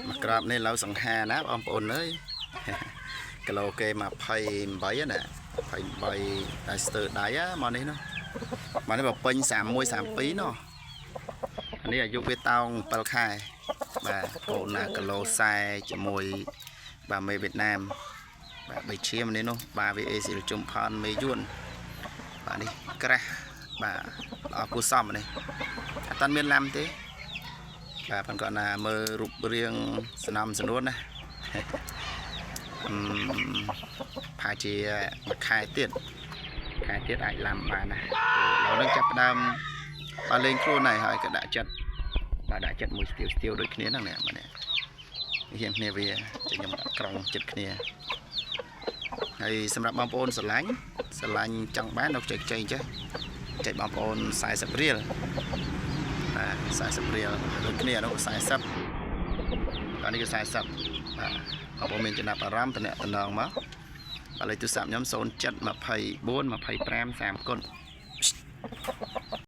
មកក្របនេះឡូវសង្ហាណាបងប្អូនអើយ គីឡូគេ28ណា28តែស្ទើរដៃណាមកនេះនោះមកនេះបើពេញ31 32នោះអានេះអាយុវាតោង7ខែបាទកូនណាគីឡូ40ជាមួយបាទមេវៀតណាមបាទបីឈាមនេះនោះបាទវាអេស៊ីលជុំផនមេយួនបាទនេះក្រាស់បាទល្អគួរសមនេះអត់តាន់មានឡាំទេ បាទប៉ុន្តែគាត់ណាមើលរូបរាងសំណំសំនួនណា អឺផាជាមួយខែទៀតខែទៀតអាចឡាំបានណាឥឡូវហ្នឹងចាប់ផ្ដើមបើលេងខ្លួនហើយហើយក៏ដាក់ចិត្តបាទដាក់ចិត្តមួយស្ទាវស្ទាវដូចគ្នាហ្នឹងនេះបាទនេះរៀងគ្នាវាចេះខ្ញុំដាក់ក្រងចិត្តគ្នាហើយសម្រាប់បងប្អូនស្រឡាញ់ស្រឡាញ់ចង់បាននៅខ្ចីខ្ចីចេះចែកបងប្អូន40រៀល បាទ40រៀលដូចគ្នានោះ40បាទនេះគឺ40បាទបងប្អូនមានចំណាប់អារម្មណ៍តំណតំណងមកបាទលេខទូរស័ព្ទខ្ញុំ07 24 25 30គុណ។